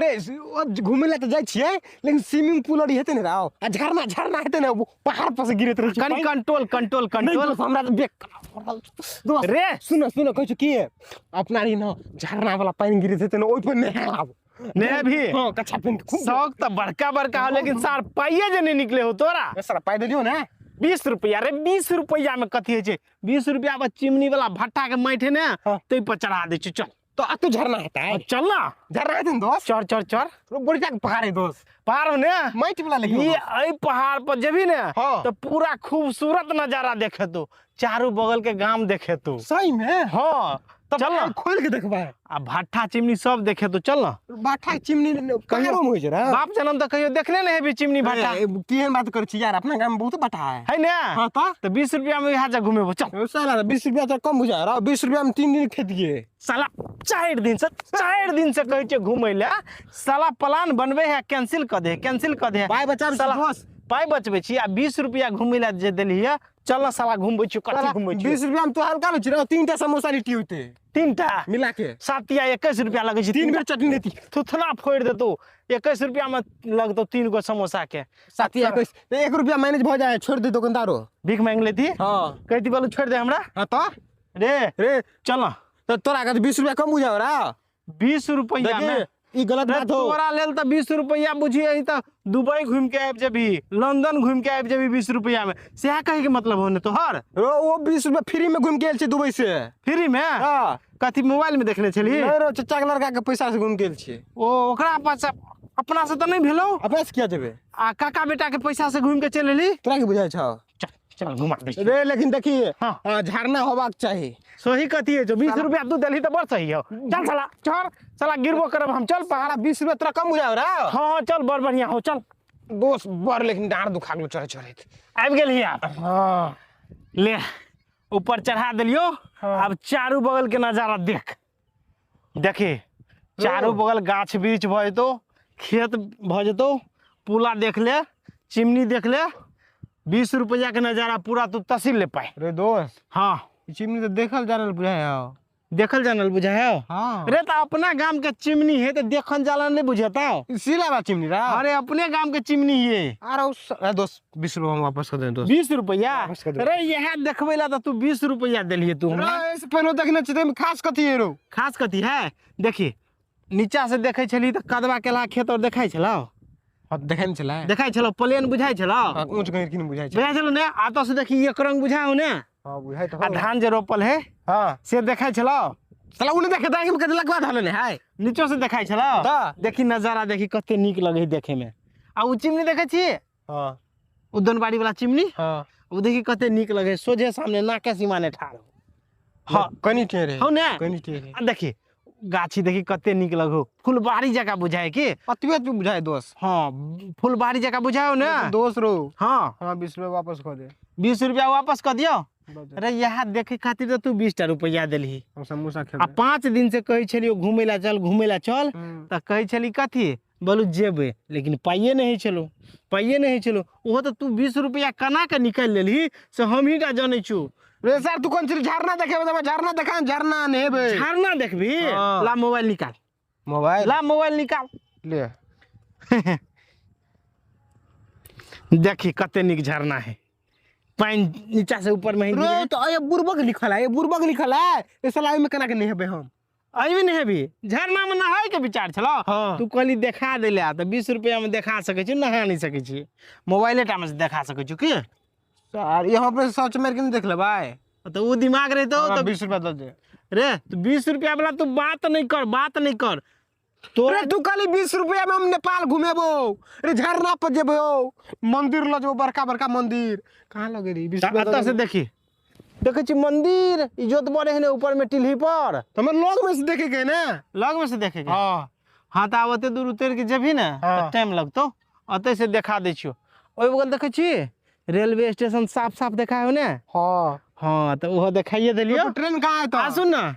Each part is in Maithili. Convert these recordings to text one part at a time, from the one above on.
रे ओ घूमे ला तऽ जाइ छियै, लेकिन स्विमिंग पूल आर हेतै ने राव, आ झरना झरना हेतै ने, ओ पहाड़ पर से गिरैत रहै छै कनि पानि। कंट्रोल कंट्रोल नहि कंट्रोल। दोस्त, हमरा तऽ बेक पड़ल दोस्त। रे सुन सुन, कहै छौ की, अपना रही ने झरना वाला पानि गिरैत हेतै ने, ओहि पर नहायब। नहेबही? हँ, कच्छा पहिन के खूब। शौक तऽ बड़का बड़का हो, लेकिन सार पाइए जे नहि निकले हो तोरा। ए साला, पाइ देलियौ ने। 20 रुपया रे, 20 रुपया में कथी होइ छै? 20 रुपया पर चिमनी वाला भट्टा के माटि है ने, ताहि पर चढ़ा दै छै। चल। तो अतु झरना हेतै। चल ना। झरना हेतै ने दोस्त? चढ़ चढ़ चढ़। बढ़िया के पहाड़ है दोस्त। पहाड़ हो ने? माटि वाला लेकिन ये दोस्त। एहि पहाड़ पर जेबही ने हाँ। तो पूरा खूबसूरत नजारा देखेतो, चारू बगल के गाम देखेतो। सही में? हाँ। तब चल ना। खोल के देखबै। आ भट्ठा चिमनी सब देखेतो, चल ना। भट्ठा चिमनी कहियो में होइ छै रे? बाप जनम तऽ कहियो देखने नहीं हेबी चिमनी भट्ठा। ए, केहन बात करै छी यार, अपना गाम में बहुत भट्ठा है। है ने? हाँ तऽ। तऽ 20 रुपया में इएह जा घुमेबो, चल। ओ साला, 20 रुपया तऽ कम बुझा रहा, 20 रुपया में 3 दिन खेतिए। साला 4 दिन से कहै छै घुमै लए, साला प्लान बनबै है कैंसिल कऽ दे, कैंसिल कऽ दे। पाइ बचाबै छी साला दोस्त। पाइ बचबै छी आ 20 रुपया घुमै लए जे देलही है, चल ना साला घुमबै छी, कथी घुमबै छी? 20 रुपया में तो हल्का लै छी रे, 3टा समोसा लिट्टी होते। 3टा? मिला के। 7 या 21 रुपया लगै छै। 3 बेर चटनी देती। थुथना फोड़ि देतौ, 21 रुपया में लगतौ 3 गो समोसा के। 7 या 21, तो 1 रुपया मैनेज भऽ जाए, छोड़ दे दुकानदारो। भीख मांगि लेती? हाँ। कहती बोलू छोड़ दे हमरा? हाँ तो? रे। रे। चल ना। तो तोरा के 20 रुपया कम बुझाओ रा। 20 रुपया देखी, में। ई गलत रे बात हो। तोरा लेल तऽ 20 रुपया बुझिए तऽ दुबई घूम के आबि जेबही, लंदन घूम के आबि जेबही 20 रुपया में, सएह कहे के मतलब हो ने तोहर? रो, ओ 20 रुपया फ्री में घूम के आयल छै दुबई से। फ्री में? हाँ। कथी मोबाइल में देखने छली? नहीं रो, चचा के लड़का के पैसा से घूम के आयल छियै। ओ ओकरा पास अपना से तऽ नहीं भेलौ? अपना से किया जेबै? आ काका बेटा के पैसा से घूम के चलि एली? तोरा की बुझाइ छौ? चल चल घुमा दै छी। रे लेकिन देखी, हाँ। हाँ, झरना होबाक चाही। सही कथी है जो 20 रुपया तू देलही तऽ बड़ सही हो। चल साला चल, साला गिरबो करब हम, चल पहाड़। साला 20 रुपया तोरा कम बुझाओ रे। हाँ हाँ चल, बड़ बढ़िया हो, चल। दोस्त बड़ लेकिन डाँड़ दुखा गेलो चढ़े चढ़ैत। आबि गेलही आब? हाँ। ले ऊपर चढ़ा देलियो। हाँ। आब चारू बगल के नजारा देख, देखी चारू बगल गाछ वृक्ष भऽ जेतौ, खेत भऽ जेतौ, पुला देख ले, चिमनी देख ले, 20 रुपया के नजारा पूरा तू तसील ले पाए। रे दोस्त। हाँ। ई चिमनी तऽ देखल जानल बुझाय हौ। देखल जानल बुझाय हौ? हाँ। रे तऽ अपना गाम के चिमनी है तऽ देखल जानल नहीं बुझेता। ई सीला बा चिमनी रा। अरे अपने गाम के चिमनी है। अरे अरे दोस्त 20 रुपया हम वापस कर दे दोस्त। 20 रुपया? वापस कर दे। अरे यह देखबै ला तऽ तू 20 रुपया देलिए तू हमरा। रे, एहिसँ पहिनो देखने छी तऽ एहिमे खास कथी है रौ? खास कथी है? देखी नीचा से देखै छली तऽ कदवा केला खेत और देखाइ छलौ? हाँ, देखै नहि छलै। देखाइ छलौ, प्लेन बुझाइ छलौ? हाँ, ऊँच गहींर की नहि बुझाइ छलै। बुझाइ छलौ ने? आ तऽ से देखी एक रंग बुझाइ ने? हाँ, बुझाइ तऽ आ हौ। धान जे रोपल है? हाँ। से देखाइ छलौ? साला उ नहि देखे, दाँखि मे कते लगवा धरले ने है। नीचो से देखाइ छलौ? तऽ। देखी नजारा देखी कते नीक लगै है देखे में। आ उ चिमनी देखै छी? हाँ। उ दोनबाड़ी वाला चिमनी? हाँ। उ देखी कते नीक लगै है, सोझे सामने नाके सीमा ने ठाढ़ हो। हाँ। कनी टेढ़ है। हौ ने? कनी टेढ़ है। आ देखी गाछी देखी कते नीक लगो, फुलबाड़ी जकाँ बुझाय की? अतबे तू बुझाय दोस्त। हाँ, फुलबाड़ी जकाँ बुझायो ने? दोस्त रो। हाँ। हमरा 20 रुपया वापस कऽ दे। 20 रुपया वापस कऽ दियौ? दऽ दे। अरे यहाँ देखे खातिर तऽ तू 20 टा रुपया देलही। हम समोसा आ खेबै। 5 दिन से कहै छलियौ घुमै ला चल, घुमै ला चल, तऽ कहै छली कथी? बोलू जेबै, लेकिन पाइए नहि होइ छलौ, पाइए नहि होइ छलौ। ओहो तऽ तू 20 रुपया केना कऽ निकालि लेलही से हमही टा जनै छौ। रे सर, तू कोन चीज झरना देखेबै? तऽ झरना देखा, झरना नहेबै। झरना देखबही? हाँ। ला मोबाइल निकाल। मोबाइल? ला मोबाइल निकाल। ले। देखी कते नीक झरना है, पानि नीचा से ऊपर में ही रे, गिरे। तऽ ये बुर्बक लिखल है, ये बुर्बक लिखल है। ए साला एहिमे केना के नहेबै हम? एहिमे नहेबी? झरना में नहाय के विचार छलौ? हाँ। तू कहली देखा दै लए, तऽ 20 रुपया में देखा सकै छी, नहा नहि सकै छी, मोबाइले टा में से देखा सकै छी की? सर, ई हम अपने सर्च मारि के नहि देख लेबै? तऽ ओ दिमाग रहितौ हमरा तऽ 20 रुपया दऽ दे। रे, तू 20 रुपया वाला तू बात नहि कर, बात नहि कर। तोरा रे, तू कहली 20 रुपया में हम नेपाल घुमेबो, रे झरना पर जेबो, मंदिर लऽ जेबो, बड़का बड़का मंदिर। कहाँ लऽ गेली? 20 रुपया दऽ एतऽ से दे। देखी, देखै छी मंदिर इजोत बड़े है ने ऊपर में टिल्ही पर। तऽ हमरा लग में से देखे के है ने? लग में से देखे के? हाँ। हाँ, तऽ आब ओते दूर उतरि के जेबही ने, हाँ। तऽ टाइम लगतौ, ओतै से देखा दै छियौ। ओहि बगल देखै छी रेलवे स्टेशन साफ साफ देखाय हो ने? हाँ। हाँ, तऽ ओहो देखाइए देलियौ। तो ट्रेन कहाँ है तऽ? आ सुन ना,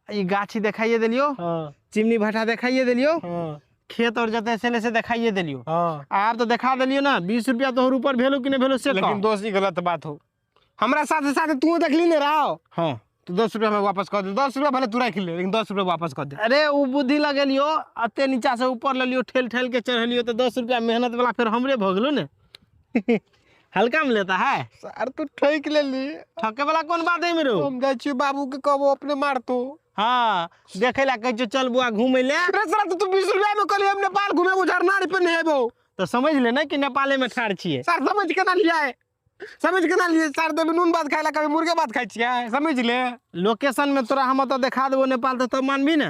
ई गाछी देखाइए देलियौ। हाँ। चिमनी भाटा देखाइए देलियौ। हाँ। खेत और जतऽ छलै से देखाइए देलियौ। हाँ। आब तऽ देखा देलियौ ने। 20 रुपया तोहर ऊपर भेलो कि नहि भेलो से लेकिन कह। दोस्त ई गलत बात हो, हमरा साथे साथे तू देखली ने राव। हाँ। तो 10 रुपया हमें वापस कर दे। 10 रुपया भले तू राखि ले, लेकिन 10 रुपया वापस कर दे। अरे उ बुद्धि लगेलियो, अते नीचा से ऊपर लेलियो, ठेल ठेल के चढ़ेलियो, तो 10 रुपया मेहनत वाला फिर हमरे भऽ गेलो ने। हल्का में लेता है सर, तू ठोक लेली। ठके वाला कोन बात है मेरो? हम जाइ छी बाबू के कहबो, अपने मारतो। हाँ, देखे ला कहै छियो चल बुआ घूमै ले। अरे सर, तू 20 रुपया में कहली हम नेपाल घुमेबो, झरना पे नहेबो। तो समझ ले ना कि नेपाले में ठाड़ छियै। सर समझ के ना लिया है, समझ के ना लिए सर। देवी नून भात खाए ला, कभी मुर्गे भात खाइ छियै, समझ ले। लोकेशन में तोरा हम ओतऽ देखा देबो नेपाल, तऽ तब मानबी ने?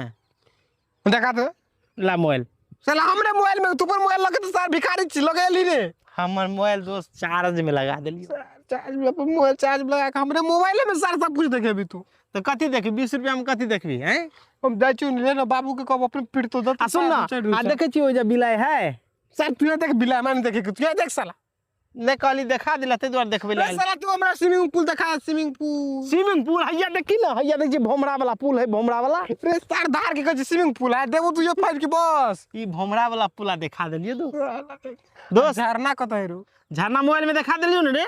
देखा दे। ला मोबाइल। साला हमरे मोबाइल में तू पर मोबाइल लगे तो सर भिखारी छी लगेली रे। हमर मोबाइल दोस्त चार्ज में लगा देलियो। चार्ज में अपन मोबाइल चार्ज में लगा के हमरे मोबाइल में सर सब कुछ देखेबी तू। तो कथी देखबी? 20 रुपया में कथी देखबी हैं? हम जाइ छी ले ना, बाबू के कहब अपने पीट तो दत। आ सुन ना, आ देखै छी ओइ जे बिलाइ है। सर तू देख बिलाइ माने देखे तू देख साला। नहि कहली देखा दिला ताहि दुआरे देखबै रे लए। साला तू हमरा स्विमिंग पूल देखा, स्विमिंग पूल। स्विमिंग पूल हैया देखी ना, हैया देखी भोमरा वाला पुल है, भोमरा वाला। रे सर धार के कहै छै स्विमिंग पूल है, देबो तू ये फाइल के बस। ई भोमरा वाला पुला देखा देलियो दोस्त। झरना कतऽ है रो? झरना मोबाइल में देखा देलियो ने रे।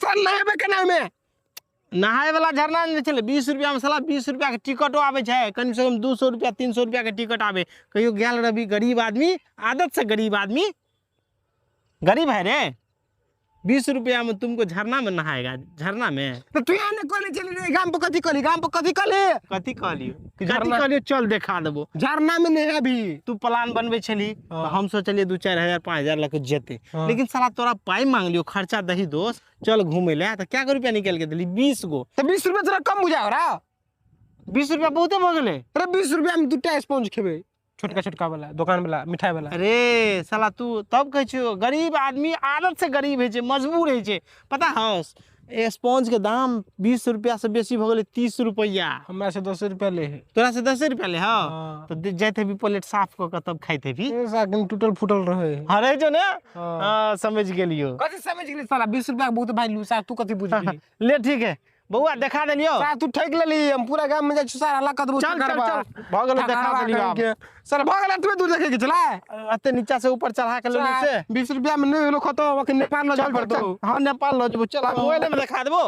सर नहेबे केना में? नहाय वाला झरना नहि छलै। 20 रुपया में साला 20 रुपया के टिकटो आबै छै, कम से कम 200 रुपया 300 रुपया के टिकट आबै। कहियो गेल रवि गरीब आदमी, आदत से गरीब आदमी, गरीब है रे। 20 रुपया में तुमको झरना में नहाएगा, झरना में। तो तू यहाँ ने कहले चली रे, गाम पर कथी कहली, गाम पर कथी कहली? कथी कहलियो? कि कथी झरना- कहलियो? चल देखा देबो। झरना में नहेबी। तू प्लान बनबै छली हाँ। तऽ हम सोचलियै 2-4 हजार 5 हजार लऽ के जेतै, हाँ। लेकिन साला तोरा पाइ मांगलियो, खर्चा दही दोस्त, चल घूमै लए, तऽ क्या रुपया निकालि के देली? 20 गो। तो 20 रुपया तोरा कम बुझा रहा? 20 रुपया बहुते भऽ गेलै। अरे 20 रुपया में 2टा स्पंज खेबै, छोटका छोटका वाला दुकान वाला मिठाई वाला। अरे साला तू तब कहै छियो गरीब आदमी आदत से गरीब होइ छै, मजबूर होइ छै। पता हौ स्पंज के दाम 20 रुपया से बेसी भऽ गेलै 30 रुपया। हमरा से 10 रुपया ले है। तोरा से 10 रुपया ले हौ? हाँ। तऽ जाइत हेबी प्लेट साफ कऽ के तब खाइत हेबी। साकिन टूटल फूटल रहे। हाँ रहै छौ ने? हाँ। हाँ, समझ गेलियो। कथी समझ गेली साला? 20 रुपया के बहुत भाई लू साला, तू कथी बुझली? ले ठीक है बौआ, देखा देलियो। साला तू ठकि लेली, हम पूरा गाम में जाइ छी सारा हल्ला कऽ देबो। चल, चल, चल। भऽ गेलौ, देखा देलियो आब। साला भऽ गेल, एतबे दूर देखे के छलै। एते नीचा से ऊपर चढ़ा के लेली से। 20 रुपया में नहि होलो खतम, अखन नेपाल लऽ चल, जाय चल, पड़तौ। हाँ नेपाल लऽ जेबो, चल मोबाइल में देखा देबो।